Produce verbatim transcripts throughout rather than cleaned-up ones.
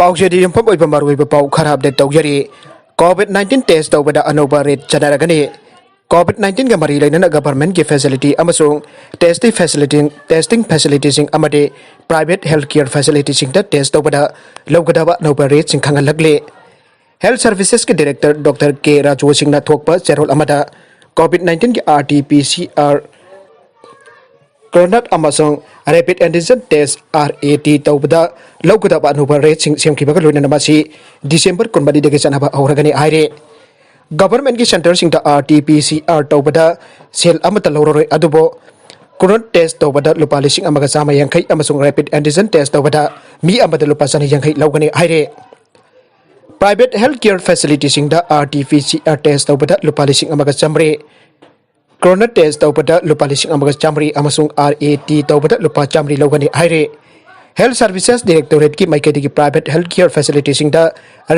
ꯄꯥꯎꯁꯦꯗꯤ ꯌꯨꯝꯐꯝ ꯑꯣꯏꯕ ꯃꯔꯨꯑꯣꯏꯕ ꯄꯥꯎ ꯈꯔ ꯑꯞꯗꯦꯠ ꯇꯧꯖꯔꯤ꯫ ꯀꯣꯚꯤꯗ ꯅꯥꯏꯟꯇꯤꯟ ꯇꯦꯁ ꯇꯧꯕꯗ ꯑꯅꯧꯕ ꯔꯦꯠ ꯆꯠꯅꯔꯒꯅꯤ꯫ ꯀꯣꯚꯤꯗ ꯅꯥꯏꯟꯇꯤꯟꯒ ꯃꯔꯤ ꯂꯩꯅꯅ ꯒꯚꯔꯟꯃꯦꯟꯠꯀꯤ ꯐꯦꯁꯤꯂꯤꯇꯤ ꯑꯃꯁꯨꯡ ꯇꯦꯁꯇꯤ ꯐꯦꯁꯤꯂꯤꯇꯤ, ꯇꯦꯁꯇꯤꯡ ꯐꯦꯁꯤꯂꯤꯇꯤꯁꯤꯡ ꯑꯃꯗꯤ ꯄ꯭ꯔꯥꯏꯚꯦꯠ ꯍꯦꯜꯊ ꯀꯤꯌꯔ ꯐꯦꯁꯤꯂꯤꯇꯤꯁꯤꯡꯗ ꯇꯦꯁ ꯇꯧꯕꯗ ꯂꯧꯒꯗꯕ ꯑꯅꯧꯕ ꯔꯦꯠꯁꯤꯡ ꯈꯪꯍꯜꯂꯛꯂꯤ꯫ ꯍꯦꯜꯊ ꯁꯔꯚꯤꯁꯦꯁꯀꯤ ꯗꯤꯔꯦꯛꯇꯔ ꯗꯣꯛꯇꯔ ꯀꯦ ꯔꯥꯖꯨ ꯁꯤꯡꯅ ꯊꯣꯛꯄ ꯆꯦꯔꯣꯜ ꯑꯃꯗ ꯀꯣꯚꯤꯗ ꯅꯥꯏꯟꯇꯤꯟꯒꯤ R T P C R ꯀ꯭ꯔꯣꯅꯠ ꯑꯃꯁꯨꯡ ꯔꯦꯄꯤꯗ antigen test, R A T, ꯇꯧꯕꯗ ꯂꯧꯒꯗꯕ ꯑꯅꯧꯕ ꯔꯦꯠꯁꯤꯡ ꯁꯦꯝꯈꯤꯕꯒ ꯂꯣꯏꯅꯅ ꯃꯁꯤ ꯗꯤꯁꯦꯝꯕꯔ ꯀꯨꯟꯃꯔꯤꯗꯒꯤ ꯆꯠꯅꯕ ꯍꯧꯔꯒꯅꯤ ꯍꯥꯏꯔꯤ꯫ ꯒꯚꯔꯟꯃꯦꯟꯠꯀꯤ ꯁꯦꯟꯇꯔꯁꯤꯡꯗ R T P C R ꯇꯧꯕꯗ ꯁꯦꯜ ꯑꯃꯠꯇ ꯂꯧꯔꯔꯣꯏ, ꯑꯗꯨꯕꯨ ꯀ꯭ꯔꯣꯅꯠ ꯇꯦꯁ ꯇꯧꯕꯗ ꯂꯨꯄꯥ ꯂꯤꯁꯤꯡ ꯑꯃꯒ ꯆꯥꯝꯃ ꯌꯥꯡꯈꯩ ꯑꯃꯁꯨꯡ ꯔꯦꯄꯤꯗ ꯑꯦꯟꯇꯤꯖꯦꯟ ꯇꯦꯁ ꯇꯧꯕꯗ ꯃꯤ ꯑꯃꯗ ꯂꯨꯄꯥ ꯆꯅꯤ ꯌꯥꯡꯈꯩ ꯂꯧꯒꯅꯤ ꯍꯥꯏꯔꯤ꯫ ꯄ꯭ꯔꯥꯏꯚꯦꯠ ꯍꯦꯜꯊ ꯀꯤꯌꯔ ꯐꯦꯁꯤꯂꯤꯇꯤꯁꯤꯡꯗ R T P C R test ꯇꯧꯕꯗ ꯂꯨꯄꯥ ꯂꯤꯁꯤꯡ ꯑꯃꯒ ꯆꯥꯝꯃꯔꯤ, ꯀ꯭ꯔꯣꯅꯠ ꯇꯦꯁ ꯇꯧꯕꯗ ꯂꯨꯄꯥ ꯂꯤꯁꯤꯡ ꯑꯃꯒ ꯆꯥꯝꯃꯔꯤ ꯑꯃꯁꯨꯡ ꯑꯥꯔ ꯑꯦ ꯇꯤ ꯇꯧꯕꯗ ꯂꯨꯄꯥ ꯆꯥꯝꯃꯔꯤ ꯂꯧꯒꯅꯤ ꯍꯥꯏꯔꯤ꯫ ꯍꯦꯜꯊ ꯁꯔꯚꯤꯁꯦꯁ ꯗꯤꯔꯦꯛꯇꯣꯔꯦꯠꯀꯤ ꯃꯥꯏꯀꯩꯗꯒꯤ ꯄ꯭ꯔꯥꯏꯚꯦꯠ ꯍꯦꯜꯊ ꯀꯤꯌꯔ ꯐꯦꯁꯤꯂꯤꯇꯤꯁꯤꯡꯗ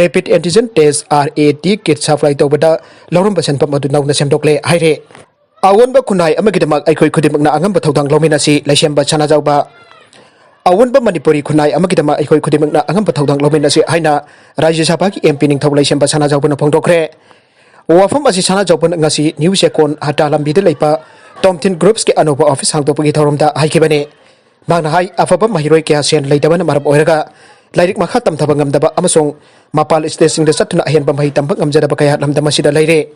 rapid antigen test, R A T, kit supply ꯇꯧꯕꯗ ꯂꯧꯔꯝꯕ ꯁꯦꯟꯐꯝ ꯑꯗꯨ ꯅꯧꯅ ꯁꯦꯝꯗꯣꯛꯂꯦ ꯍꯥꯏꯔꯤ꯫ ꯑꯑꯣꯟꯕ ꯈꯨꯟꯅꯥꯏ ꯑꯃꯒꯤꯗꯃꯛ ꯑꯩꯈꯣꯏ ꯈꯨꯗꯤꯡꯃꯛꯅ ꯑꯉꯝꯕ ꯊꯧꯗꯥꯡ ꯂꯧꯃꯤꯟꯅꯁꯤ, ꯂꯩꯁꯦꯝꯕ ꯁꯅꯥꯖꯥꯎꯕ꯫ ꯑꯑꯣꯟꯕ ꯃꯅꯤꯄꯨꯔꯤ ꯈꯨꯟꯅꯥꯏ ꯑꯃꯒꯤꯗꯃꯛ ꯑꯩꯈꯣꯏ ꯈꯨꯗꯤꯡꯃꯛꯅ ꯑꯉꯝꯕ ꯊꯧꯗꯥꯡ ꯂꯧꯃꯤꯟꯅꯁꯤ ꯍꯥꯏꯅ ꯔꯥꯖ꯭ꯌ ꯁꯚꯥꯒꯤ ꯑꯦꯝ ꯄꯤ ꯅꯤꯡꯊꯧ ꯂꯩꯁꯦꯝꯕ ꯁꯅꯥꯖꯥꯎꯕꯅ ꯐꯣꯡꯗꯣꯛꯈ꯭ꯔꯦ꯫ ꯋꯥꯐꯝ ꯑꯁꯤ ꯁꯅꯥꯖꯥꯎꯕꯅ ꯉꯁꯤ ꯅ꯭ꯌꯨ ꯆꯦꯛꯀꯣꯟ ꯍꯇꯥ ꯂꯝꯕꯤꯗ ꯂꯩꯕ ꯇꯣꯝꯊꯤꯟ ꯒ꯭ꯔꯨꯞꯁꯀꯤ ꯑꯅꯧꯕ ꯑꯣꯐꯤꯁ ꯍꯥꯡꯗꯣꯛꯄꯒꯤ ꯊꯧꯔꯝꯗ ꯍꯥꯏꯈꯤꯕꯅꯤ꯫ ꯃꯍꯥꯛꯅ ꯍꯥꯏ, ꯑꯐꯕ ꯃꯍꯩꯔꯣꯏ ꯀꯌꯥ ꯁꯦꯜ ꯂꯩꯇꯕꯅ ꯃꯔꯝ ꯑꯣꯏꯔꯒ ꯂꯥꯏꯔꯤꯛ ꯃꯈꯥ ꯇꯝꯊꯕ ꯉꯝꯗꯕ ꯑꯃꯁꯨꯡ ꯃꯄꯥꯟ ꯁ꯭ꯇꯦꯠꯁꯤꯡꯗ ꯆꯠꯇꯨꯅ ꯑꯍꯦꯟꯕ ꯃꯍꯩ ꯇꯝꯕ ꯉꯝꯖꯗꯕ ꯀꯌꯥ ꯂꯝꯗꯝ ꯑꯁꯤꯗ ꯂꯩꯔꯦ꯫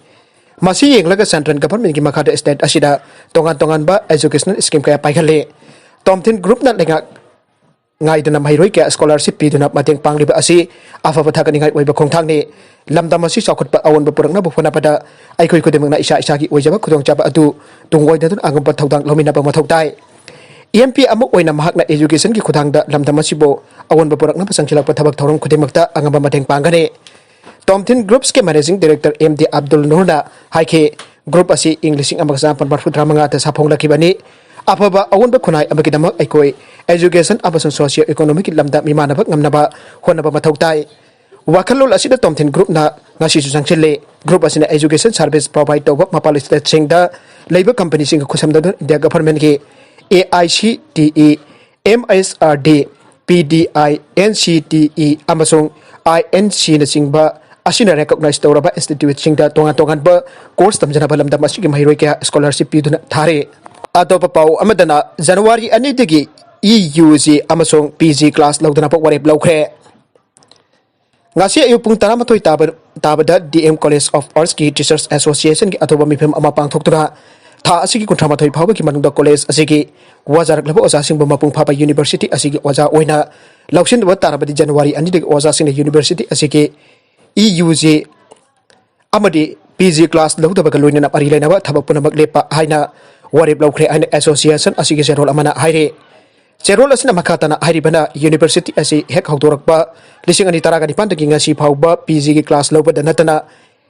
ꯃꯁꯤ ꯌꯦꯡꯂꯒ ꯁꯦꯟꯇ꯭ꯔꯦꯜ ꯒꯚꯔꯟꯃꯦꯟꯠꯀꯤ ꯃꯈꯥꯗ ꯁ꯭ꯇꯦꯠ ꯑꯁꯤꯗ ꯇꯣꯉꯥꯟ ꯇꯣꯉꯥꯟꯕ ꯑꯦꯖꯨꯀꯦꯁꯅꯦꯜ ꯁ꯭ꯀꯤꯝ ꯀꯌꯥ ꯄꯥꯏꯈꯠꯂꯦ꯫ ꯇꯣꯝꯊꯤꯟ ꯒ꯭ꯔꯨꯞꯅ ꯂꯩꯉꯥꯛ ꯉꯥꯏꯗꯨꯅ ꯃꯍꯩꯔꯣꯏ ꯀꯌꯥ ꯁ꯭ꯀꯣꯂꯔꯁꯤꯞ ꯄꯤꯗꯨꯅ ꯃꯇꯦꯡ ꯄꯥꯡꯂꯤꯕ ꯑꯁꯤ ꯑꯐꯕ ꯊꯥꯒꯠꯅꯤꯡꯉꯥꯏ ꯑꯣꯏꯕ ꯈꯣꯡꯊꯥꯡꯅꯤ꯫ ꯂꯝꯗꯝ ꯑꯁꯤ ꯆꯥꯎꯈꯠꯄ ꯑꯑꯣꯟꯕ ꯄꯨꯔꯛꯅꯕ ꯍꯣꯠꯅꯕꯗ ꯑꯩꯈꯣꯏ ꯈꯨꯗꯤꯡꯃꯛꯅ ꯏꯁꯥ ꯏꯁꯥꯒꯤ ꯑꯣꯏꯖꯕ ꯈꯨꯗꯣꯡꯆꯥꯕ ꯑꯗꯨ ꯇꯨꯡꯑꯣꯏꯅꯗꯨꯅ ꯑꯉꯝꯕ ꯊꯧꯗꯥꯡ ꯂꯧꯃꯤꯟꯅꯕ ꯃꯊꯧ ꯇꯥꯏ꯫ ꯑꯦꯝ ꯄꯤ ꯑꯃ ꯑꯣꯏꯅ ꯃꯍꯥꯛꯅ ꯑꯦꯖꯨꯀꯦꯁꯟꯒꯤ ꯈꯨꯊꯥꯡꯗ ꯂꯝꯗꯝ ꯑꯁꯤꯕꯨ ꯑꯑꯣꯟꯕ ꯄꯨꯔꯛꯅꯕ ꯆꯪꯁꯤꯜꯂꯛꯄ ꯊꯕꯛ ꯊꯧꯔꯝ ꯈꯨꯗꯤꯡꯃꯛꯇ ꯑꯉꯝꯕ ꯃꯇꯦꯡ ꯄꯥꯡꯒꯅꯤ꯫ ꯇꯣꯝꯊꯤꯟ ꯒ꯭ꯔꯨꯞꯁꯀꯤ managing director M D Abdul ꯅꯨꯔꯅ ꯍꯥꯏꯈꯤ, ꯒ꯭ꯔꯨꯞ ꯑꯁꯤ ꯏꯪ ꯂꯤꯁꯤꯡ ꯑꯃꯒ ꯆꯃꯥꯄꯟ ꯃꯔꯤꯐꯨꯇꯔꯥ ꯃꯉꯥꯗ ꯁꯥꯐꯣꯡꯂꯛꯈꯤꯕꯅꯤ꯫ ꯑꯐꯕ ꯑꯑꯣꯟꯕ ꯈꯨꯟꯅꯥꯏ ꯑꯃꯒꯤꯗꯃꯛ ꯑꯩꯈꯣꯏ ꯑꯦꯖꯨꯀꯦꯁꯟ ꯑꯃꯁꯨꯡ ꯁꯣꯁꯤꯌꯣ ꯏꯀꯣꯅꯣꯃꯤꯛꯀꯤ ꯂꯝꯗ ꯃꯤꯃꯥꯟꯅꯕ ꯉꯝꯅꯕ ꯍꯣꯠꯅꯕ ꯃꯊꯧ ꯇꯥꯏ꯫ ꯋꯥꯈꯜꯂꯣꯟ ꯑꯁꯤꯗ ꯇꯣꯝꯊꯤꯟ ꯒ꯭ꯔꯨꯞꯅ ꯉꯁꯤꯁꯨ ꯆꯪꯁꯤꯜꯂꯤ꯫ ꯒ꯭ꯔꯨꯞ ꯑꯁꯤꯅ ꯑꯦꯖꯨꯀꯦꯁꯟ ꯁꯔꯚꯤꯁ ꯄ꯭ꯔꯣꯚꯥꯏꯗ ꯇꯧꯕ ꯃꯄꯥꯟ ꯁ꯭ꯇꯦꯠꯁꯤꯡꯗ ꯂꯩꯕ ꯀꯝꯄꯅꯤꯁꯤꯡꯒ ꯈꯨꯠꯁꯝꯅꯗꯨꯅ India ꯒꯚꯔꯟꯃꯦꯟꯠꯀꯤ A I C T E, M S R D, P D I, N C T E ꯑꯃꯁꯨꯡ ꯑꯥꯏ ꯑꯦꯟ ꯁꯤꯅꯆꯤꯡꯕ ꯑꯁꯤꯅ ꯔꯦꯀꯣꯛꯅꯥꯏꯖ ꯇꯧꯔꯕ ꯏꯟꯁꯇꯤꯇ꯭ꯌꯨꯠꯁꯤꯡꯗ ꯇꯣꯉꯥꯟ ꯇꯣꯉꯥꯟꯕ ꯀꯣꯔꯁ ꯇꯝꯖꯅꯕ ꯂꯝꯗꯝ ꯑꯁꯤꯒꯤ ꯃꯍꯩꯔꯣꯏ ꯀꯌꯥ ꯁ꯭ꯀꯣꯂꯔꯁꯤꯞ ꯄꯤꯗꯨꯅ ꯊꯥꯔꯤ꯫ ꯑꯇꯣꯞꯄ ꯄꯥꯎ ꯑꯃꯗꯅ, ꯖꯅꯋꯥꯔꯤ ꯑꯅꯤꯗꯒꯤ ꯏ ꯌꯨ ꯖꯤ ꯑꯃꯁꯨꯡ ꯄꯤ ꯖꯤ ꯀ꯭ꯂꯥꯁ ꯂꯧꯗꯅꯕ ꯋꯥꯔꯦꯞ ꯂꯧꯈ꯭ꯔꯦ꯫ ꯉꯁꯤ ꯑꯌꯨꯛ ꯄꯨꯡ ꯇꯔꯥꯃꯥꯊꯣꯏ ꯇꯥꯕ, ꯇꯥꯕꯗ D M College of Artsꯀꯤ Teachers Associationꯒꯤ ꯑꯊꯨꯕ ꯃꯤꯐꯝ ꯑꯃ ꯄꯥꯡꯊꯣꯛꯇꯨꯅ ꯊꯥ ꯑꯁꯤꯒꯤ ꯀꯨꯟꯊ꯭ꯔꯥ ꯃꯥꯊꯣꯏ ꯐꯥꯎꯕꯒꯤ ꯃꯅꯨꯡꯗ ꯀꯣꯂꯦꯖ ꯑꯁꯤꯒꯤ ꯋꯥꯖꯥꯔꯛꯂꯕ ꯑꯣꯖꯥꯁꯤꯡꯕꯨ ꯃꯄꯨꯡ ꯐꯥꯕ ꯌꯨꯅꯤꯚꯔꯁꯤꯇꯤ ꯑꯁꯤꯒꯤ ꯑꯣꯖꯥ ꯑꯣꯏꯅ ꯂꯧꯁꯤꯟꯕ ꯇꯥꯔꯕꯗꯤ ꯖꯅꯋꯥꯔꯤ ꯑꯅꯤꯗꯒꯤ ꯑꯣꯖꯥꯁꯤꯡꯅ ꯌꯨꯅꯤꯚꯔꯁꯤꯇꯤ ꯑꯁꯤꯒꯤ ꯏ ꯌꯨ ꯖꯤ ꯑꯃꯗꯤ ꯄꯤ ꯖꯤ ꯀ꯭ꯂꯥꯁ ꯂꯧꯗꯕꯒ ꯂꯣꯏꯅꯅ ꯃꯔꯤ ꯂꯩꯅꯕ ꯊꯕꯛ ꯄꯨꯝꯅꯃꯛ ꯂꯦꯞꯄ ꯍꯥꯏꯅ ꯋꯥꯔꯦꯞ ꯂꯧꯈ꯭ꯔꯦ ꯍꯥꯏꯅ ꯑꯦꯁꯣꯁꯤꯌꯦꯁꯟ ꯑꯁꯤꯒꯤ ꯆꯦꯔꯣꯜ ꯑꯃꯅ ꯍꯥꯏꯔꯤ꯫ ꯆꯦꯔꯣꯜ ꯑꯁꯤꯅ ꯃꯈꯥ ꯇꯥꯅ ꯍꯥꯏꯔꯤꯕꯅ, ꯌꯨꯅꯤꯚꯔꯁꯤꯇꯤ ꯑꯁꯤ ꯍꯦꯛ ꯍꯧꯗꯣꯔꯛꯄ ꯂꯤꯁꯤꯡ ꯑꯅꯤ ꯇꯔꯥꯒ ꯅꯤꯄꯥꯟꯗꯒꯤ ꯉꯁꯤ ꯐꯥꯎꯕ ꯄꯤ ꯖꯤꯒꯤ ꯀ꯭ꯂꯥꯁ ꯂꯧꯕꯗ ꯅꯠꯇꯅ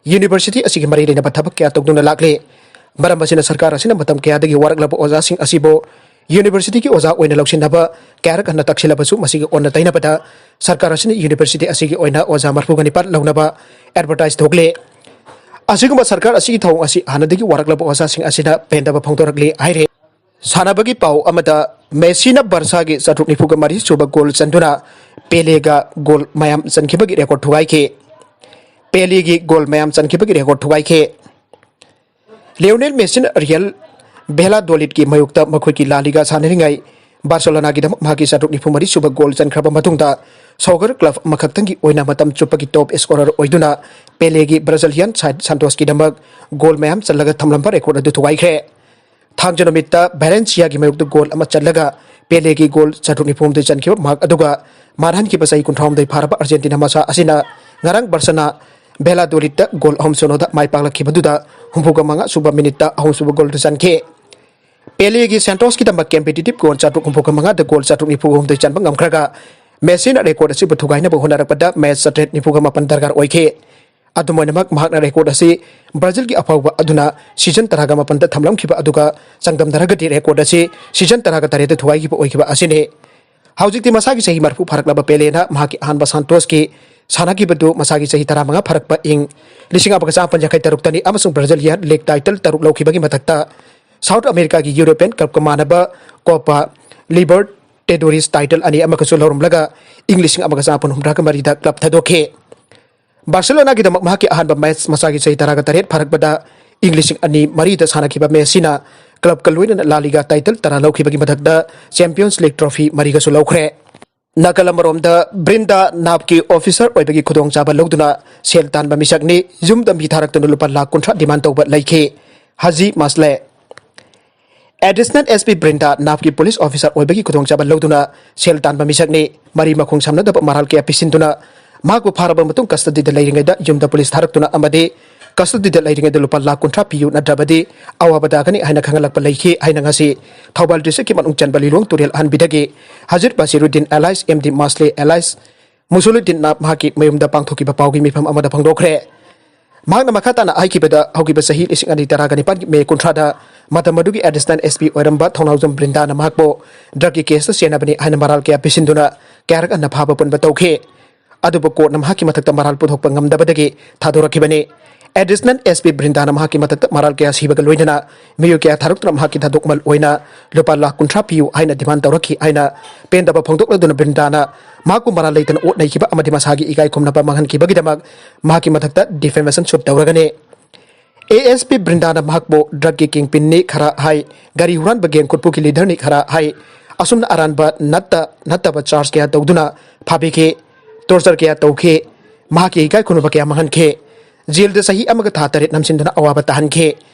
ꯌꯨꯅꯤꯚꯔꯁꯤꯇꯤ ꯑꯁꯤꯒꯤ ꯃꯔꯤ ꯂꯩꯅꯕ ꯊꯕꯛ ꯀꯌꯥ ꯇꯧꯗꯨꯅ ꯂꯥꯛꯂꯤ꯫ ꯃꯔꯝ ꯑꯁꯤꯅ ꯁꯔꯀꯥꯔ ꯑꯁꯤꯅ ꯃꯇꯝ ꯀꯌꯥꯗꯒꯤ ꯋꯥꯔꯛꯂꯕ ꯑꯣꯖꯥꯁꯤꯡ ꯑꯁꯤꯕꯨ ꯌꯨꯅꯤꯚꯔꯁꯤꯇꯤꯒꯤ ꯑꯣꯖꯥ ꯑꯣꯏꯅ ꯂꯧꯁꯤꯟꯅꯕ ꯀꯌꯥꯔꯛ ꯍꯟꯅ ꯇꯛꯁꯤꯜꯂꯕꯁꯨ ꯃꯁꯤꯒꯤ ꯑꯣꯟꯅ ꯇꯩꯅꯕꯗ ꯁꯔꯀꯥꯔ ꯑꯁꯤꯅ ꯌꯨꯅꯤꯚꯔꯁꯤꯇꯤ ꯑꯁꯤꯒꯤ ꯑꯣꯏꯅ ꯑꯣꯖꯥ ꯃꯔꯐꯨꯒ ꯅꯤꯄꯥꯟ ꯂꯧꯅꯕ ꯑꯦꯗꯚꯔꯇꯥꯏꯖ ꯊꯣꯛꯂꯤ꯫ ꯑꯁꯤꯒꯨꯝꯕ ꯁꯔꯀꯥꯔ ꯑꯁꯤꯒꯤ ꯊꯧꯑꯣꯡ ꯑꯁꯤ ꯍꯥꯟꯅꯗꯒꯤ ꯋꯥꯔꯛꯂꯕ ꯑꯣꯖꯥꯁꯤꯡ ꯑꯁꯤꯅ ꯄꯦꯟꯗꯕ ꯐꯣꯡꯗꯣꯔꯛꯂꯤ ꯍꯥꯏꯔꯤ꯫ ꯁꯥꯟꯅꯕꯒꯤ ꯄꯥꯎ ꯑꯃꯗ, ꯃꯦꯁꯤꯅ ꯕꯥꯔꯁꯥꯒꯤ ꯆꯥꯇ꯭ꯔꯨꯛ ꯅꯤꯐꯨꯒ ꯃꯔꯤ ꯁꯨꯕ ꯒꯣꯜ ꯆꯟꯗꯨꯅ ꯄꯦꯂꯦꯒ ꯒꯣꯜ ꯃꯌꯥꯝ ꯆꯟꯈꯤꯕꯒꯤ ꯔꯦꯀꯣꯔꯗ ꯊꯨꯒꯥꯏꯈꯤ꯫ ꯄꯦꯂꯦꯒꯤ ꯒꯣꯜ ꯃꯌꯥꯝ ꯆꯟꯈꯤꯕꯒꯤ ꯔꯦꯀꯣꯔꯗ ꯊꯨꯒꯥꯏꯈꯤ꯫ ꯂꯤꯑꯣꯅꯦꯜ ꯃꯦꯁꯤꯅ ꯔꯤꯌꯦꯜ ꯚꯦꯂꯥꯗꯣꯂꯤꯗꯀꯤ ꯃꯥꯌꯣꯛꯇ ꯃꯈꯣꯏꯒꯤ ꯂꯥ ꯂꯤꯒꯥ ꯁꯥꯟꯅꯔꯤꯉꯩ ꯕꯥꯔꯁꯦꯂꯣꯅꯥꯒꯤꯗꯃꯛ ꯃꯍꯥꯛꯀꯤ ꯆꯥꯇ꯭ꯔꯨꯛ ꯅꯤꯐꯨ ꯃꯔꯤ ꯁꯨꯕ ꯒꯣꯜ ꯆꯟꯈ꯭ꯔꯕ ꯃꯇꯨꯡꯗ, ꯁꯣꯒꯔ ꯀ꯭ꯂꯕ ꯑꯃꯈꯛꯇꯪꯒꯤ ꯑꯣꯏꯅ ꯃꯇꯝ ꯆꯨꯞꯄꯒꯤ ꯇꯣꯞ ꯁ꯭ꯀꯣꯔꯔ ꯑꯣꯏꯗꯨꯅ ꯄꯦꯂꯦꯒꯤ ꯕ꯭ꯔꯥꯖꯤꯂꯤꯌꯥꯟ ꯁꯥꯏꯠ ꯁꯥꯟꯇꯣꯁꯀꯤꯗꯃꯛ ꯒꯣꯜ ꯃꯌꯥꯝ ꯆꯜꯂꯒ ꯊꯝꯂꯝꯕ ꯔꯦꯀꯣꯔꯗ ꯑꯗꯨ ꯊꯨꯒꯥꯏꯈ꯭ꯔꯦ꯫ ꯊꯥꯡꯖ ꯅꯨꯃꯤꯠꯇ ꯚꯦꯂꯦꯟꯁꯤꯌꯥꯒꯤ ꯃꯥꯌꯣꯛꯇ ꯒꯣꯜ ꯑꯃ ꯆꯜꯂꯒ ꯄꯦꯂꯦꯒꯤ ꯒꯣꯜ ꯆꯥꯇ꯭ꯔꯨꯛ ꯅꯤꯐꯨ ꯍꯨꯝꯗꯣꯏ ꯆꯟꯈꯤꯕ ꯃꯍꯥꯛ ꯑꯗꯨꯒ ꯃꯥꯟꯍꯟꯈꯤꯕ ꯆꯍꯤ ꯀꯨꯟꯊ꯭ꯔꯥ ꯍꯨꯝꯗꯣꯏ ꯐꯥꯔꯕ ꯑꯥꯔꯖꯦꯟꯇꯤꯅꯥ ꯃꯆꯥ ꯑꯁꯤꯅ ꯉꯔꯥꯡ ꯕꯥꯔꯁꯦꯂꯣꯅꯥ ꯚꯦꯂꯥꯗꯣꯂꯤꯗꯇ ꯒꯣꯜ ꯑꯍꯨꯝ ꯁꯨꯞꯅꯗ ꯃꯥꯏ ꯄꯥꯛꯂꯛꯈꯤꯕꯗꯨꯗ ꯍꯨꯝꯐꯨꯒ ꯃꯉꯥ ꯁꯨꯕ ꯃꯤꯅꯤꯠꯇ ꯑꯍꯨꯝ ꯁꯨꯕ ꯒꯣꯜꯗꯨ ꯆꯟꯈꯤ꯫ ꯄꯦꯂꯦꯒꯤ ꯁꯦꯟꯇꯣꯁꯀꯤꯗꯃꯛ ꯀꯝꯄꯤꯇꯤꯇꯤꯚ ꯒꯣꯜ ꯆꯥꯇ꯭ꯔꯨꯛ ꯍꯨꯝꯐꯨꯒ ꯃꯉꯥꯗ ꯒꯣꯜ ꯆꯥꯇ꯭ꯔꯨꯛ ꯅꯤꯐꯨ ꯍꯨꯝꯗꯣꯏ ꯆꯟꯕ ꯉꯝꯈ꯭ꯔꯒ, ꯃꯦꯁꯤꯅ ꯔꯦꯀꯣꯔꯗ ꯑꯁꯤꯕꯨ ꯊꯨꯒꯥꯏꯅꯕ ꯍꯣꯠꯅꯔꯛꯄꯗ ꯃꯦꯆ ꯆꯥꯇ꯭ꯔꯦꯠ ꯅꯤꯐꯨꯒ ꯃꯥꯄꯟ ꯗꯔꯀꯥꯔ ꯑꯣꯏꯈꯤ꯫ ꯑꯗꯨꯝ ꯑꯣꯏꯅꯃꯛ, ꯃꯍꯥꯛꯅ ꯔꯦꯀꯣꯔꯗ ꯑꯁꯤ ꯕ꯭ꯔꯥꯖꯤꯜꯒꯤ ꯑꯐꯥꯎꯕ ꯑꯗꯨꯅ ꯁꯤꯖꯟ ꯇꯔꯥꯒ ꯃꯥꯄꯟꯗ ꯊꯝꯂꯝꯈꯤꯕ ꯑꯗꯨꯒ ꯆꯥꯡꯗꯝꯅꯔꯒꯗꯤ ꯔꯦꯀꯣꯔꯗ ꯑꯁꯤ ꯁꯤꯖꯟ ꯇꯔꯥꯒ ꯇꯔꯦꯠꯇ ꯊꯨꯒꯥꯏꯈꯤꯕ ꯑꯣꯏꯈꯤꯕ ꯑꯁꯤꯅꯤ꯫ ꯍꯧꯖꯤꯛꯇꯤ ꯃꯁꯥꯒꯤ ꯆꯍꯤ ꯃꯔꯐꯨ ꯐꯥꯔꯛꯂꯕ ꯄꯦꯂꯦꯅ ꯃꯍꯥꯛꯀꯤ ꯑꯍꯥꯟꯕ ꯁꯥꯟꯇꯣꯁꯀꯤ ꯁꯥꯟꯅꯈꯤꯕꯗꯨ ꯃꯁꯥꯒꯤ ꯆꯍꯤ ꯇꯔꯥꯃꯉꯥ ꯐꯥꯔꯛꯄ ꯏꯪ ꯂꯤꯁꯤꯡ ꯑꯃꯒ ꯆꯥꯃꯥꯄꯟ ꯌꯥꯡꯈꯩ ꯇꯔꯨꯛꯇꯅꯤ ꯑꯃꯁꯨꯡ ꯕ꯭ꯔꯥꯖꯤꯂꯤꯌꯥꯟ ꯂꯤꯒ ꯇꯥꯏꯇꯜ ꯇꯔꯨꯛ ꯂꯧꯈꯤꯕꯒꯤ ꯃꯊꯛꯇ ꯁꯥꯎꯠ ꯑꯃꯦꯔꯤꯀꯥꯒꯤ ꯌꯨꯔꯣꯄꯤꯌꯟ ꯀꯞꯀ ꯃꯥꯟꯅꯕ ꯀꯣꯄꯥ ꯂꯤꯕꯔ ꯂꯤꯕꯔꯇꯥꯗꯣꯔꯤꯁ ꯇꯥꯏꯇꯜ ꯑꯅꯤ ꯑꯃꯒꯁꯨ ꯂꯧꯔꯝꯂꯒ ꯏꯪ ꯂꯤꯁꯤꯡ ꯑꯃꯒ ꯆꯥꯃꯥꯄꯟ ꯍꯨꯝꯗ꯭ꯔꯥꯒ ꯃꯔꯤꯗ ꯀ꯭ꯂꯕ ꯊꯥꯗꯣꯛꯈꯤ꯫ ꯕꯥꯔꯁꯦꯂꯣꯅꯥꯒꯤꯗꯃꯛ ꯃꯍꯥꯛꯀꯤ ꯑꯍꯥꯟꯕ ꯃꯦꯆ ꯃꯁꯥꯒꯤ ꯆꯍꯤ ꯇꯔꯥꯒ ꯇꯔꯦꯠ ꯐꯥꯔꯛꯄꯗ ꯏꯪ ꯂꯤꯁꯤꯡ ꯑꯅꯤ ꯃꯔꯤꯗ ꯁꯥꯟꯅꯈꯤꯕ ꯃꯦꯁꯤꯅ ꯀ꯭ꯂꯕꯀ ꯂꯣꯏꯅꯅ ꯂꯥ ꯂꯤꯒꯥ ꯇꯥꯏꯇꯜ ꯇꯔꯥ ꯂꯧꯈꯤꯕꯒꯤ ꯃꯊꯛꯇ ꯆꯦꯝꯄꯤꯌꯟꯁ ꯂꯤꯒ ꯇ꯭ꯔꯣꯐꯤ ꯃꯔꯤꯒꯁꯨ ꯂꯧꯈ꯭ꯔꯦ꯫ ꯅꯥꯀꯜ ꯑꯃꯔꯣꯝꯗ ꯕ꯭ꯔꯤꯟꯗꯥ ꯅꯥꯞꯀꯤ ꯑꯣꯐꯤꯁꯔ ꯑꯣꯏꯕꯒꯤ ꯈꯨꯗꯣꯡꯆꯥꯕ ꯂꯧꯗꯨꯅ ꯁꯦꯜ ꯇꯥꯟꯕ ꯃꯤꯁꯛꯅꯤ꯫ ꯌꯨꯝꯗ ꯃꯤ ꯊꯥꯔꯛꯇꯨꯅ ꯂꯨꯄꯥ ꯂꯥꯈ ꯀꯨꯟꯊ꯭ꯔꯥ ꯗꯤꯃꯥꯟ ꯇꯧꯕ ꯂꯩꯈꯤ꯫ ꯍꯖꯤ ꯃꯥꯁꯂꯦ꯫ ꯑꯦꯗꯤꯁꯅꯦꯜ ꯑꯦꯁ ꯄꯤ ꯕ꯭ꯔꯤꯟꯗꯥ ꯅꯥꯞꯀꯤ ꯄꯨꯂꯤꯁ ꯑꯣꯐꯤꯁꯔ ꯑꯣꯏꯕꯒꯤ ꯈꯨꯗꯣꯡꯆꯥꯕ ꯂꯧꯗꯨꯅ ꯁꯦꯜ ꯇꯥꯟꯕ ꯃꯤꯁꯛꯅꯤ꯫ ꯃꯔꯤ ꯃꯈꯣꯡ ꯁꯝꯅꯗꯕ ꯃꯔꯥꯜ ꯀꯌꯥ ꯄꯤꯁꯤꯟꯗꯨꯅ ꯃꯍꯥꯛꯄꯨ ꯐꯥꯔꯕ ꯃꯇꯨꯡ ꯀꯁꯇꯗꯤꯗ ꯂꯩꯔꯤꯉꯩꯗ ꯌꯨꯝꯗ ꯄꯨꯂꯤꯁ ꯊꯥꯔꯛꯇꯨꯅ ꯑꯃꯗꯤ ꯀꯁꯇꯗꯤꯗ ꯂꯩꯔꯤꯉꯩꯗ ꯂꯨꯄꯥ ꯂꯥꯈ ꯀꯨꯟꯊ꯭ꯔꯥ ꯄꯤꯌꯨ, ꯅꯠꯇ꯭ꯔꯕꯗꯤ ꯑꯋꯥꯕ ꯇꯥꯒꯅꯤ ꯍꯥꯏꯅ ꯈꯪꯍꯜꯂꯛꯄ ꯂꯩꯈꯤ ꯍꯥꯏꯅ ꯉꯁꯤ ꯊꯧꯕꯥꯜ ꯗꯤꯁꯇ꯭ꯔꯤꯛꯀꯤ ꯃꯅꯨꯡ ꯆꯟꯕ ꯂꯤꯂꯣꯡ ꯇꯨꯔꯦꯜ ꯑꯍꯟꯕꯤꯗꯒꯤ ꯍꯖꯤꯔ ꯕꯁꯤꯔꯨꯗꯤꯟ ꯑꯦꯂꯥꯏꯁ ꯑꯦꯝ ꯗꯤ ꯃꯥꯁꯂꯦ ꯑꯦꯂꯥꯏꯁ ꯃꯨꯁꯨꯂꯨꯗꯤꯟꯅ ꯃꯍꯥꯛꯀꯤ ꯃꯌꯨꯝꯗ ꯄꯥꯡꯊꯣꯛꯈꯤꯕ ꯄꯥꯎꯒꯤ ꯃꯤꯐꯝ ꯑꯃꯗ ꯐꯣꯡꯗꯣꯛꯈ꯭ꯔꯦ꯫ ꯃꯍꯥꯛꯅ ꯃꯈꯥ ꯇꯥꯅ ꯍꯥꯏꯈꯤꯕꯗ, ꯍꯧꯈꯤꯕ ꯆꯍꯤ ꯂꯤꯁꯤꯡ ꯑꯅꯤ ꯇꯔꯥꯒ ꯅꯤꯄꯥꯟꯒꯤ ꯃꯦ ꯀꯨꯟꯊ꯭ꯔꯥꯗ ꯃꯇꯝ ꯑꯗꯨꯒꯤ ꯑꯦꯗꯤꯁꯅꯦꯜ ꯑꯦꯁ ꯄꯤ ꯑꯣꯏꯔꯝꯕ ꯊꯧꯅꯥꯎꯖꯝ ꯕ꯭ꯔꯤꯟꯗꯥꯅ ꯃꯍꯥꯛꯄꯨ ꯗ꯭ꯔꯒꯀꯤ ꯀꯦꯁꯇ ꯆꯦꯟꯅꯕꯅꯤ ꯍꯥꯏꯅ ꯃꯔꯥꯜ ꯀꯌꯥ ꯄꯤꯁꯤꯟꯗꯨꯅ ꯀꯌꯥꯔꯛ ꯍꯟꯅ ꯐꯥꯕ ꯄꯨꯟꯕ ꯇꯧꯈꯤ꯫ ꯑꯗꯨꯕꯨ ꯀꯣꯔꯠꯅ ꯃꯍꯥꯛꯀꯤ ꯃꯊꯛꯇ ꯃꯔꯥꯜ ꯄꯨꯊꯣꯛꯄ ꯉꯝꯗꯕꯗꯒꯤ ꯊꯥꯗꯣꯔꯛꯈꯤꯕꯅꯤ꯫ ꯑꯦꯗꯤꯁꯅꯦꯜ ꯑꯦꯁ ꯄꯤ ꯕ꯭ꯔꯤꯟꯗꯥꯅ ꯃꯍꯥꯛꯀꯤ ꯃꯊꯛꯇ ꯃꯔꯥꯜ ꯀꯌꯥ ꯁꯤꯕꯒ ꯂꯣꯏꯅꯅ ꯃꯤꯑꯣꯏ ꯀꯌꯥ ꯊꯥꯔꯛꯇꯨꯅ ꯃꯍꯥꯛꯀꯤ ꯊꯥꯗꯣꯛꯃꯜ ꯑꯣꯏꯅ ꯂꯨꯄꯥ ꯂꯥꯈ ꯀꯨꯟꯊ꯭ꯔꯥ ꯄꯤꯌꯨ ꯍꯥꯏꯅ ꯗꯤꯃꯥꯟ ꯇꯧꯔꯛꯈꯤ ꯍꯥꯏꯅ ꯄꯦꯟꯗꯕ ꯐꯣꯡꯗꯣꯛꯂꯗꯨꯅ ꯕ꯭ꯔꯤꯟꯗꯥꯅ ꯃꯍꯥꯛꯄꯨ ꯃꯔꯥꯜ ꯂꯩꯇꯅ ꯑꯣꯠ ꯅꯩꯈꯤꯕ ꯑꯃꯗꯤ ꯃꯁꯥꯒꯤ ꯏꯀꯥꯏ ꯈꯨꯝꯅꯕ ꯃꯥꯡꯍꯟꯈꯤꯕꯒꯤꯗꯃꯛ ꯃꯍꯥꯛꯀꯤ ꯃꯊꯛꯇ ꯗꯤꯐꯦꯃꯦꯁꯟ ꯁꯨꯠ ꯇꯧꯔꯒꯅꯤ꯫ ꯑꯦ ꯑꯦꯁ ꯄꯤ ꯕ꯭ꯔꯤꯟꯗꯥꯅ ꯃꯍꯥꯛꯄꯨ ꯗ꯭ꯔꯒꯀꯤ ꯀꯤꯡ ꯄꯤꯟꯅꯤ ꯈꯔ ꯍꯥꯏ, ꯒꯥꯔꯤ ꯍꯨꯔꯥꯟꯕ ꯒꯦꯡ ꯈꯨꯠꯄꯨꯒꯤ ꯂꯤꯗꯔꯅꯤ ꯈꯔ ꯍꯥꯏ, ꯑꯁꯨꯝꯅ ꯑꯔꯥꯟꯕ ꯅꯠꯇ ꯅꯠꯇꯕ ꯆꯥꯔꯖ ꯀꯌꯥ ꯇꯧꯗꯨꯅ ꯐꯥꯕꯤꯈꯤ, ꯇꯣꯔꯆꯔ ꯀꯌꯥ ꯇꯧꯈꯤ, ꯃꯍꯥꯛꯀꯤ ꯏꯀꯥꯏ ꯈꯨꯝꯅꯕ ꯀꯌꯥ ꯃꯥꯡꯍꯟꯈꯤ꯫ ꯖꯦꯜꯗ ꯆꯍꯤ ꯑꯃꯒ ꯊꯥ ꯇꯔꯦꯠ ꯅꯝꯁꯤꯟꯗꯨꯅ ꯑꯋꯥꯕ ꯇꯥꯍꯟꯈꯤ꯫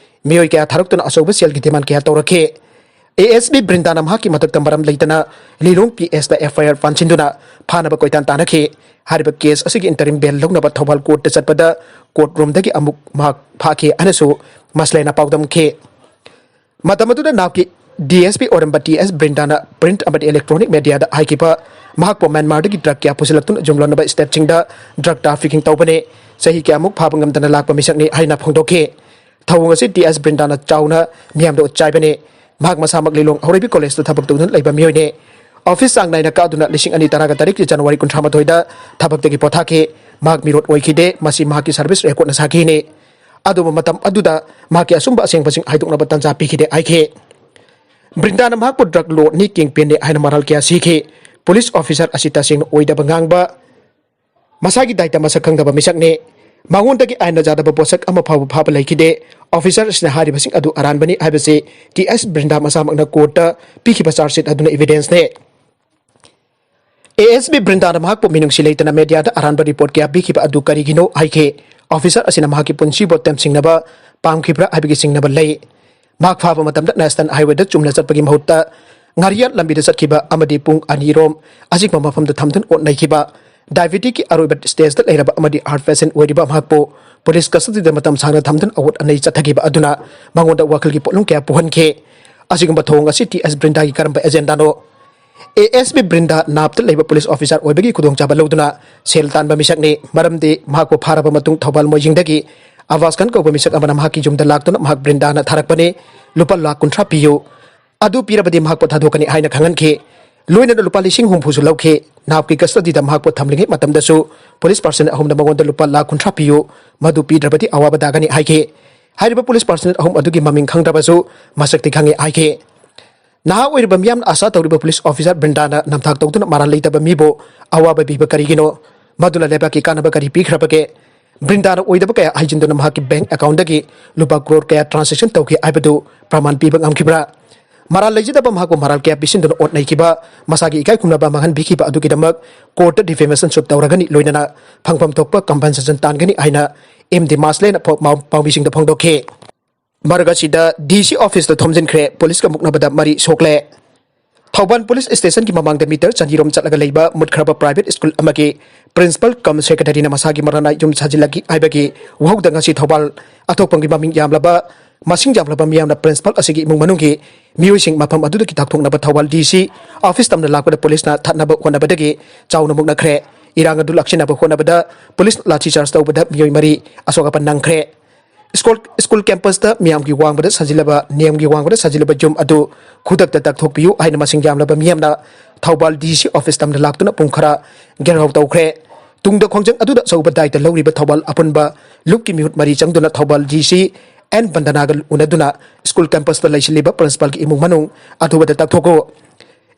ꯃꯤꯑꯣꯏ ꯀꯌꯥ ꯊꯥꯔꯛꯇꯨꯅ ꯑꯆꯧꯕ ꯁꯦꯜꯒꯤ ꯗꯤꯃꯥꯟ ꯀꯌꯥ ꯇꯧꯔꯛꯈꯤ꯫ ꯑꯦ ꯑꯦꯁ ꯄꯤ ꯕ꯭ꯔꯤꯟꯗꯥꯅ ꯃꯍꯥꯛꯀꯤ ꯃꯊꯛꯇ ꯃꯔꯝ ꯂꯩꯇꯅ ꯂꯤꯂꯣꯡ ꯄꯤ ꯑꯦꯁꯇ ꯑꯦꯐ ꯑꯥꯏ ꯑꯥꯔ ꯄꯥꯟꯁꯤꯟꯗꯨꯅ ꯐꯥꯅꯕ ꯀꯣꯏꯇꯥꯟ ꯇꯥꯟꯅꯈꯤ꯫ ꯍꯥꯏꯔꯤꯕ ꯀꯦꯁ ꯑꯁꯤꯒꯤ ꯏꯟꯇꯔꯤꯝ ꯕꯦꯜ ꯂꯧꯅꯕ ꯊꯧꯕꯥꯜ ꯀꯣꯔꯠꯇ ꯆꯠꯄꯗ ꯀꯣꯔꯠ ꯔꯨꯝꯗꯒꯤ ꯑꯃꯨꯛ ꯃꯍꯥꯛ ꯐꯥꯈꯤ ꯍꯥꯏꯅꯁꯨ ꯃꯁꯂꯦꯅ ꯄꯥꯎꯗꯝꯈꯤ꯫ ꯃꯇꯝ ꯑꯗꯨꯗ ꯅꯥꯞꯀꯤ ꯗꯤ ꯑꯦꯁ ꯄꯤ ꯑꯣꯏꯔꯝꯕ ꯇꯤ ꯑꯦꯁ ꯕ꯭ꯔꯤꯟꯗꯥꯅ ꯄ꯭ꯔꯤꯟꯠ ꯑꯃꯗꯤ ꯏꯂꯦꯛꯇ꯭ꯔꯣꯅꯤꯛ ꯃꯦꯗꯤꯌꯥꯗ ꯍꯥꯏꯈꯤꯕ ꯃꯍꯥꯛꯄꯨ ꯃ꯭ꯌꯥꯟꯃꯥꯔꯗꯒꯤ ꯗ꯭ꯔꯒ ꯀꯌꯥ ꯄꯨꯁꯤꯜꯂꯛꯇꯨꯅ ꯌꯨꯝꯂꯣꯟꯅꯕ ꯁ꯭ꯇꯦꯞꯁꯤꯡꯗ ꯗ꯭ꯔꯒ ꯇ꯭ꯔꯥꯐꯤꯀꯤꯡ ꯇꯧꯕꯅꯤ, ꯆꯍꯤ ꯀꯌꯥꯃꯨꯛ ꯐꯥꯕ ꯉꯝꯗꯅ ꯂꯥꯛꯄ ꯃꯤꯁꯛꯅꯤ ꯍꯥꯏꯅ ꯐꯣꯡꯗꯣꯛꯈꯤ꯫ ꯊꯧꯑꯣꯡ ꯑꯁꯤ ꯇꯤ ꯑꯦꯁ ꯕ꯭ꯔꯤꯟꯗꯥꯅ ꯆꯥꯎꯅ ꯃꯤꯌꯥꯝꯗ ꯎꯠꯆꯥꯏꯕꯅꯤ꯫ ꯃꯍꯥꯛ ꯃꯁꯥꯃꯛ ꯂꯤꯂꯣꯡ ꯍꯧꯔꯩꯕꯤ ꯀꯣꯂꯦꯖꯇ ꯊꯕꯛ ꯇꯧꯗꯨꯅ ꯂꯩꯕ ꯃꯤꯑꯣꯏꯅꯤ꯫ ꯑꯣꯐꯤꯁ ꯆꯥꯡ ꯅꯥꯏꯅ ꯀꯥꯗꯨꯅ ꯂꯤꯁꯤꯡ ꯑꯅꯤ ꯇꯔꯥꯒ ꯇꯔꯦꯠꯀꯤ ꯖꯅꯋꯥꯔꯤ ꯀꯨꯟꯊ꯭ꯔꯥ ꯃꯥꯊꯣꯏꯗ ꯊꯕꯛꯇꯒꯤ ꯄꯣꯊꯥꯈꯤ꯫ ꯃꯍꯥꯛ ꯃꯤꯔꯣꯠ ꯑꯣꯏꯈꯤꯗꯦ꯫ ꯃꯁꯤ ꯃꯍꯥꯛꯀꯤ ꯁꯔꯚꯤꯁ ꯔꯦꯀꯣꯔꯗꯅ ꯁꯥꯈꯤꯅꯤ꯫ ꯑꯗꯨꯕꯨ ꯃꯇꯝ ꯑꯗꯨꯗ ꯃꯍꯥꯛꯀꯤ ꯑꯆꯨꯝꯕ ꯑꯁꯦꯡꯕꯁꯤꯡ ꯍꯥꯏꯗꯣꯛꯅꯕ ꯇꯥꯟꯖꯥ ꯄꯤꯈꯤꯗꯦ ꯍꯥꯏꯈꯤ꯫ ꯕ꯭ꯔꯤꯟꯗꯥꯅ ꯃꯍꯥꯛꯄꯨ ꯗ꯭ꯔꯒ ꯂꯣꯔꯗꯅꯤ, ꯀꯤꯡ ꯄꯤꯟꯅꯤ ꯍꯥꯏꯅ ꯃꯔꯥꯜ ꯀꯌꯥ ꯁꯤꯈꯤ꯫ ꯄꯨꯂꯤꯁ ꯑꯣꯐꯤꯁꯥꯔ ꯑꯁꯤ ꯇꯁꯦꯡꯅ ꯑꯣꯏꯗꯕ ꯉꯥꯡꯕ, ꯃꯁꯥꯒꯤ ꯗꯥꯏꯇ ꯃꯁꯛ ꯈꯪꯗꯕ ꯃꯤꯁꯛꯅꯤ꯫ ꯃꯉꯣꯟꯗꯒꯤ ꯑꯥꯏꯟꯅ ꯌꯥꯗꯕ ꯄꯣꯠꯁꯛ ꯑꯃ ꯐꯥꯎꯕ ꯐꯥꯕ ꯂꯩꯈꯤꯗꯦ꯫ ꯑꯣꯐꯤꯁꯥꯔ ꯑꯁꯤꯅ ꯍꯥꯏꯔꯤꯕꯁꯤꯡ ꯑꯗꯨ ꯑꯔꯥꯟꯕꯅꯤ ꯍꯥꯏꯕꯁꯤ ꯇꯤ ꯑꯦꯁ ꯕ꯭ꯔꯤꯟꯗꯥ ꯃꯁꯥꯃꯛꯅ ꯀꯣꯔꯠꯇ ꯄꯤꯈꯤꯕ ꯆꯥꯔꯖ ꯁꯤꯠ ꯑꯗꯨꯅ ꯏꯕꯤꯗꯦꯟꯁꯅꯤ꯫ ꯑꯦ ꯑꯦꯁ ꯄꯤ ꯕ꯭ꯔꯤꯟꯗꯥꯅ ꯃꯍꯥꯛꯄꯨ ꯃꯤꯅꯨꯡꯁꯤ ꯂꯩꯇꯅ ꯃꯦꯗꯤꯌꯥꯗ ꯑꯔꯥꯟꯕ ꯔꯤꯄꯣꯔꯠ ꯀꯌꯥ ꯄꯤꯈꯤꯕ ꯑꯗꯨ ꯀꯔꯤꯒꯤꯅꯣ ꯍꯥꯏꯈꯤ꯫ ꯑꯣꯐꯤꯁꯥꯔ ꯑꯁꯤꯅ ꯃꯍꯥꯛꯀꯤ ꯄꯨꯟꯁꯤꯕꯨ ꯇꯦꯝꯁꯤꯡꯅꯕ ꯄꯥꯝꯈꯤꯕ꯭ꯔꯥ ꯍꯥꯏꯕꯒꯤ ꯆꯤꯡꯅꯕ ꯂꯩ꯫ ꯃꯍꯥꯛ ꯐꯥꯕ ꯃꯇꯝꯗ ꯅꯦꯁꯅꯦꯜ ꯍꯥꯏꯋꯦꯗ ꯆꯨꯝꯅ ꯆꯠꯄꯒꯤ ꯃꯍꯨꯠꯇ ꯉꯥꯔꯤꯌꯥꯟ ꯂꯝꯕꯤꯗ ꯆꯠꯈꯤꯕ ꯑꯃꯗꯤ ꯄꯨꯡ ꯑꯅꯤꯔꯣꯝ ꯑꯆꯤꯛꯄ ꯃꯐꯝꯗ ꯊꯝꯗꯨꯅ ꯑꯣꯠ ꯅꯩꯈꯤꯕ꯫ ꯗꯥꯏꯕꯦꯇꯤꯛꯀꯤ ꯑꯔꯣꯏꯕ ꯁ꯭ꯇꯦꯖꯇ ꯂꯩꯔꯕ ꯑꯃꯗꯤ ꯍꯥꯔꯠ ꯄꯦꯁꯦꯟ ꯑꯣꯏꯔꯤꯕ ꯃꯍꯥꯛꯄꯨ ꯄꯨꯂꯤꯁ ꯀꯁꯇꯗꯤꯗ ꯃꯇꯝ ꯁꯥꯡꯅ ꯊꯝꯗꯨꯅ ꯑꯑꯣꯠ ꯑꯅꯩ ꯆꯠꯊꯈꯤꯕ ꯑꯗꯨꯅ ꯃꯉꯣꯟꯗ ꯋꯥꯈꯜꯒꯤ ꯄꯣꯠꯂꯨꯝ ꯀꯌꯥ ꯄꯨꯍꯟꯈꯤ꯫ ꯑꯁꯤꯒꯨꯝꯕ ꯊꯧꯑꯣꯡ ꯑꯁꯤ ꯇꯤ ꯑꯦꯁ ꯕ꯭ꯔꯤꯟꯗꯥꯒꯤ ꯀꯔꯝꯕ ꯑꯦꯖꯦꯟꯗꯥꯅꯣ? ꯑꯦ ꯑꯦꯁ ꯄꯤ ꯕ꯭ꯔꯤꯟꯗꯥ ꯅꯥꯞꯇ ꯂꯩꯕ ꯄꯨꯂꯤꯁ ꯑꯣꯐꯤꯁꯥꯔ ꯑꯣꯏꯕꯒꯤ ꯈꯨꯗꯣꯡꯆꯥꯕ ꯂꯧꯗꯨꯅ ꯁꯦꯜ ꯇꯥꯟꯕ ꯃꯤꯁꯛꯅꯤ꯫ ꯃꯔꯝꯗꯤ ꯃꯍꯥꯛꯄꯨ ꯐꯥꯔꯕ ꯃꯇꯨꯡ ꯊꯧꯕꯥꯜ ꯃꯣꯏꯖꯤꯡꯗꯒꯤ ꯑꯕꯥꯁ ꯈꯥꯟ ꯀꯧꯕ ꯃꯤꯁꯛ ꯑꯃꯅ ꯃꯍꯥꯛꯀꯤ ꯌꯨꯝꯗ ꯂꯥꯛꯇꯨꯅ ꯃꯍꯥꯛ ꯕ꯭ꯔꯤꯟꯗꯥꯅ ꯊꯥꯔꯛꯄꯅꯤ, ꯂꯨꯄꯥ ꯂꯥꯈ ꯀꯨꯟꯊ꯭ꯔꯥ ꯄꯤꯌꯨ, ꯑꯗꯨ ꯄꯤꯔꯕꯗꯤ ꯃꯍꯥꯛꯄꯨ ꯊꯥꯗꯣꯛꯀꯅꯤ ꯍꯥꯏꯅ ꯈꯪꯍꯟꯈꯤ꯫ ꯂꯣꯏꯅꯅ ꯂꯨꯄꯥ ꯂꯤꯁꯤꯡ ꯍꯨꯝꯐꯨꯁꯨ ꯂꯧꯈꯤ꯫ ꯅꯥꯞꯀꯤ ꯀꯁꯇꯗꯤꯗ ꯃꯍꯥꯛꯄꯨ ꯊꯝꯂꯤꯉꯩ ꯃꯇꯝꯗꯁꯨ ꯄꯨꯂꯤꯁ ꯄꯥꯔꯁꯟ ꯑꯍꯨꯝꯅ ꯃꯉꯣꯟꯗ ꯂꯨꯄꯥ ꯂꯥꯈ ꯀꯨꯟꯊ꯭ꯔꯥ ꯄꯤꯌꯨ, ꯃꯗꯨ ꯄꯤꯗ꯭ꯔꯕꯗꯤ ꯑꯋꯥꯕ ꯇꯥꯒꯅꯤ ꯍꯥꯏꯈꯤ꯫ ꯍꯥꯏꯔꯤꯕ ꯄꯨꯂꯤꯁ ꯄꯥꯔꯁꯟ ꯑꯍꯨꯝ ꯑꯗꯨꯒꯤ ꯃꯃꯤꯡ ꯈꯪꯗ꯭ꯔꯕꯁꯨ ꯃꯁꯛꯇꯤ ꯈꯪꯉꯤ ꯍꯥꯏꯈꯤ꯫ ꯅꯍꯥ ꯑꯣꯏꯔꯤꯕ ꯃꯤꯌꯥꯝꯅ ꯑꯥꯁꯥ ꯇꯧꯔꯤꯕ ꯄꯨꯂꯤꯁ ꯑꯣꯐꯤꯁꯥꯔ ꯕ꯭ꯔꯤꯟꯗꯥꯅ ꯅꯝꯊꯥꯛ ꯇꯧꯗꯨꯅ ꯃꯔꯥꯜ ꯂꯩꯇꯕ ꯃꯤꯕꯨ ꯑꯋꯥꯕ ꯄꯤꯕ ꯀꯔꯤꯒꯤꯅꯣ? ꯃꯗꯨꯅ ꯂꯩꯕꯥꯛꯀꯤ ꯀꯥꯟꯅꯕ ꯀꯔꯤ ꯄꯤꯈ꯭ꯔꯕꯒꯦ? ꯕ꯭ꯔꯤꯟꯗꯥꯅ ꯑꯣꯏꯗꯕ ꯀꯌꯥ ꯍꯩꯖꯤꯟꯗꯨꯅ ꯃꯍꯥꯛꯀꯤ ꯕꯦꯡꯛ ꯑꯦꯀꯥꯎꯟꯗꯒꯤ ꯂꯨꯄꯥ ꯀ꯭ꯔꯣꯔ ꯀꯌꯥ ꯇ꯭ꯔꯥꯟꯁꯦꯛꯁꯟ ꯇꯧꯈꯤ ꯍꯥꯏꯕꯗꯨ ꯄ꯭ꯔꯃꯥꯟ ꯄꯤꯕ ꯉꯝꯈꯤꯕ꯭ꯔꯥ? ꯃꯔꯥꯜ ꯂꯩꯖꯗꯕ ꯃꯍꯥꯛꯄꯨ ꯃꯔꯥꯜ ꯀꯌꯥ ꯄꯤꯁꯤꯟꯗꯨꯅ ꯑꯣꯠ ꯅꯩꯈꯤꯕ, ꯃꯁꯥꯒꯤ ꯏꯀꯥꯏ ꯈꯨꯝꯅꯕ ꯃꯥꯡꯍꯟꯕꯤꯈꯤꯕ ꯑꯗꯨꯒꯤꯗꯃꯛ ꯀꯣꯔꯠꯇ ꯗꯤꯐꯦꯃꯦꯁꯟ ꯁꯨꯠ ꯇꯧꯔꯒꯅꯤ, ꯂꯣꯏꯅꯅ ꯐꯪꯐꯝ ꯊꯣꯛꯄ ꯀꯝꯄꯦꯟꯁꯦꯁꯟ ꯇꯥꯟꯒꯅꯤ ꯍꯥꯏꯅ ꯑꯦꯝ ꯗꯤ ꯃꯥꯁꯂꯦꯅ ꯐꯥꯎ-, ꯃꯥꯎ-, ꯄꯥꯎꯃꯤꯁꯤꯡꯗ ꯐꯣꯡꯗꯣꯛꯈꯤ꯫ ꯃꯔꯛ ꯑꯁꯤꯗ ꯗꯤ ꯁꯤ ꯑꯣꯐꯤꯁꯇ ꯊꯣꯝꯖꯤꯟꯈ꯭ꯔꯦ, ꯄꯨꯂꯤꯁꯀ ꯃꯨꯛꯅꯕꯗ ꯃꯔꯤ ꯁꯣꯛꯂꯦ꯫ ꯊꯧꯕꯥꯜ ꯄꯨꯂꯤꯁ ꯁ꯭ꯇꯦꯁꯟꯒꯤ ꯃꯃꯥꯡꯗ ꯃꯤꯇꯔ ꯆꯅꯤꯔꯣꯝ ꯆꯠꯂꯒ ꯂꯩꯕ ꯃꯨꯠꯈ꯭ꯔꯕ ꯄ꯭ꯔꯥꯏꯚꯦꯠ ꯁ꯭ꯀꯨꯜ ꯑꯃꯒꯤ ꯄ꯭ꯔꯤꯟꯁꯤꯄꯜ ꯀꯝ ꯁꯦꯀ꯭ꯔꯦꯇꯔꯤꯅ ꯃꯁꯥꯒꯤ ꯃꯔꯥꯅꯥꯏ ꯌꯨꯝ ꯁꯥꯖꯤꯜꯂꯛꯈꯤ ꯍꯥꯏꯕꯒꯤ ꯋꯥꯍꯧꯗ ꯉꯁꯤ ꯊꯧꯕꯥꯜ ꯑꯊꯣꯛꯄꯝꯒꯤ ꯃꯃꯤꯡ ꯌꯥꯝꯂꯕ, ꯃꯁꯤꯡ ꯌꯥꯝꯂꯕ ꯃꯤꯌꯥꯝꯅ ꯄ꯭ꯔꯤꯟꯁꯤꯄꯜ ꯑꯁꯤꯒꯤ ꯏꯃꯨꯡ ꯃꯅꯨꯡꯒꯤ ꯃꯤꯑꯣꯏꯁꯤꯡ ꯃꯐꯝ ꯑꯗꯨꯗꯒꯤ ꯇꯥꯛꯊꯣꯛꯅꯕ ꯊꯧꯕꯥꯜ ꯗꯤ ꯁꯤ ꯑꯣꯐꯤꯁ ꯇꯝꯅ ꯂꯥꯛꯄꯗ ꯄꯨꯂꯤꯁꯅ ꯊꯠꯅꯕ ꯍꯣꯠꯅꯕꯗꯒꯤ ꯆꯥꯎꯅ ꯃꯨꯛꯅꯈ꯭ꯔꯦ꯫ ꯏꯔꯥꯡ ꯑꯗꯨ ꯂꯥꯛꯁꯤꯟꯅꯕ ꯍꯣꯠꯅꯕꯗ ꯄꯨꯂꯤꯁ ꯂꯥꯊꯤ ꯆꯥꯔꯖ ꯇꯧꯕꯗ ꯃꯤꯑꯣꯏ ꯃꯔꯤ ꯑꯁꯣꯛ ꯑꯄꯟ ꯅꯪꯈ꯭ꯔꯦ꯫ ꯁ꯭ꯀꯨꯜ, ꯁ꯭ꯀꯨꯜ ꯀꯦꯝꯄꯁꯇ ꯃꯤꯌꯥꯝꯒꯤ ꯋꯥꯡꯃꯗ ꯁꯥꯖꯤꯜꯂꯕ, ꯅꯤꯌꯝꯒꯤ ꯋꯥꯡꯃꯗ ꯁꯥꯖꯤꯜꯂꯕ ꯌꯨꯝ ꯑꯗꯨ ꯈꯨꯗꯛꯇ ꯇꯥꯛꯊꯣꯛꯄꯤꯌꯨ ꯍꯥꯏꯅ ꯃꯁꯤꯡ ꯌꯥꯝꯂꯕ ꯃꯤꯌꯥꯝꯅ ꯊꯧꯕꯥꯜ ꯗꯤ ꯁꯤ ꯑꯣꯐꯤꯁ ꯇꯝꯅ ꯂꯥꯛꯇꯨꯅ ꯄꯨꯡ ꯈꯔ ꯘꯦꯔꯥꯎ ꯇꯧꯈ꯭ꯔꯦ꯫ ꯇꯨꯡꯗ ꯈꯣꯡꯖꯪ ꯑꯗꯨꯗ ꯑꯆꯧꯕ ꯗꯥꯏꯇ ꯂꯧꯔꯤꯕ ꯊꯧꯕꯥꯜ ꯑꯄꯨꯟꯕ ꯂꯨꯞꯀꯤ ꯃꯤꯍꯨꯠ ꯃꯔꯤ ꯆꯪꯗꯨꯅ ꯊꯧꯕꯥꯜ ꯗꯤ ꯁꯤ ꯑꯦꯟ ꯕꯟꯗꯅꯥꯒ ꯎꯅꯗꯨꯅ ꯁ꯭ꯀꯨꯜ ꯀꯦꯝꯄꯁꯇ ꯂꯩꯁꯤꯜꯂꯤꯕ ꯄ꯭ꯔꯤꯟꯁꯤꯄꯥꯜꯒꯤ ꯏꯃꯨꯡ ꯃꯅꯨꯡ ꯑꯗꯨꯕꯨꯗ ꯇꯛꯊꯣꯛꯎ꯫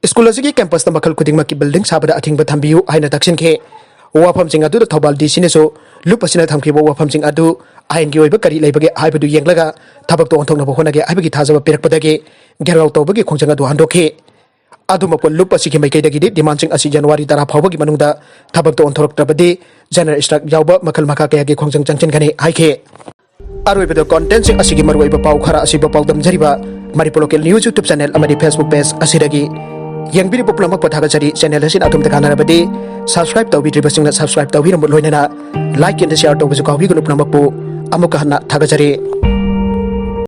ꯁ꯭ꯀꯨꯜ ꯑꯁꯤꯒꯤ ꯀꯦꯝꯄꯁꯇ ꯃꯈꯜ ꯈꯨꯗꯤꯡꯃꯛꯀꯤ ꯕꯤꯜꯗꯤꯡ ꯁꯥꯕꯗ ꯑꯊꯤꯡꯕ ꯊꯝꯕꯤꯌꯨ ꯍꯥꯏꯅ ꯇꯛꯁꯤꯟꯈꯤ꯫ ꯋꯥꯐꯝꯁꯤꯡ ꯑꯗꯨꯗ ꯊꯧꯕꯥꯜ ꯗꯤ ꯁꯤꯅꯁꯨ ꯂꯨꯞ ꯑꯁꯤꯅ ꯊꯝꯈꯤꯕ ꯋꯥꯐꯝꯁꯤꯡ ꯑꯗꯨ ꯑꯥꯏꯟꯒꯤ ꯑꯣꯏꯕ ꯀꯔꯤ ꯂꯩꯕꯒꯦ ꯍꯥꯏꯕꯗꯨ ꯌꯦꯡꯂꯒ ꯊꯕꯛꯇꯨ ꯑꯣꯟꯊꯣꯛꯅꯕ ꯍꯣꯠꯅꯒꯦ ꯍꯥꯏꯕꯒꯤ ꯊꯥꯖꯕ ꯄꯤꯔꯛꯄꯗꯒꯤ ꯘꯦꯔꯥꯎ ꯇꯧꯕꯒꯤ ꯈꯣꯡꯖꯪ ꯑꯗꯨ ꯍꯟꯗꯣꯛꯈꯤ꯫ ꯑꯗꯨꯃꯛꯄꯨ ꯂꯨꯞ ꯑꯁꯤꯒꯤ ꯃꯥꯏꯀꯩꯗꯒꯤꯗꯤ ꯗꯤꯃꯥꯟꯁꯤꯡ ꯑꯁꯤ ꯖꯅꯋꯥꯔꯤ ꯇꯔꯥ ꯐꯥꯎꯕꯒꯤ ꯃꯅꯨꯡꯗ ꯊꯕꯛꯇ ꯑꯣꯟꯊꯣꯔꯛꯇ꯭ꯔꯕꯗꯤ ꯖꯦꯅꯔꯦꯜ ꯁ꯭ꯇ꯭ꯔꯥꯏꯛ ꯌꯥꯎꯕ ꯃꯈꯜ ꯃꯈꯥ ꯀꯌꯥꯒꯤ ꯈꯣꯡꯖꯪ ꯆꯪꯁꯤꯟꯒꯅꯤ ꯍꯥꯏꯈꯤ꯫ ꯑꯔꯣꯏꯕꯗ ꯀꯣꯟꯇꯦꯟꯠꯁꯤꯡ ꯑꯁꯤꯒꯤ ꯃꯔꯨꯑꯣꯏꯕ ꯄꯥꯎ ꯈꯔ ꯑꯁꯤꯕꯨ ꯄꯥꯎꯗꯝꯖꯔꯤꯕ Manipur local news YouTube channel ꯑꯃꯗꯤ ꯐꯦꯁꯕꯨꯛ ꯄꯦꯖ ꯑꯁꯤꯗꯒꯤ ꯌꯦꯡꯕꯤꯔꯤꯕ ꯄꯨꯝꯅꯃꯛꯄꯨ ꯊꯥꯒꯠꯆꯔꯤ꯫ ꯆꯦꯅꯦꯜ ꯑꯁꯤꯅ ꯑꯗꯣꯝꯗ ꯀꯥꯟꯅꯔꯕꯗꯤ ꯁꯕꯁꯀ꯭ꯔꯥꯏꯕ ꯇꯧꯕꯤꯗ꯭ꯔꯤꯕꯁꯤꯡꯅ ꯁꯕꯁꯀ꯭ꯔꯥꯏꯕ ꯇꯧꯕꯤꯔꯝꯕ ꯂꯣꯏꯅꯅ ꯂꯥꯏꯛ ꯑꯦꯟ ꯁꯤꯌꯥꯔ ꯇꯧꯕꯁꯨ ꯀꯥꯎꯕꯤꯒꯅꯨ꯫ ꯄꯨꯝꯅꯃꯛꯄꯨ ꯑꯃꯨꯛꯀ ꯍꯟꯅ ꯊꯥꯒꯠꯆꯔꯤ꯫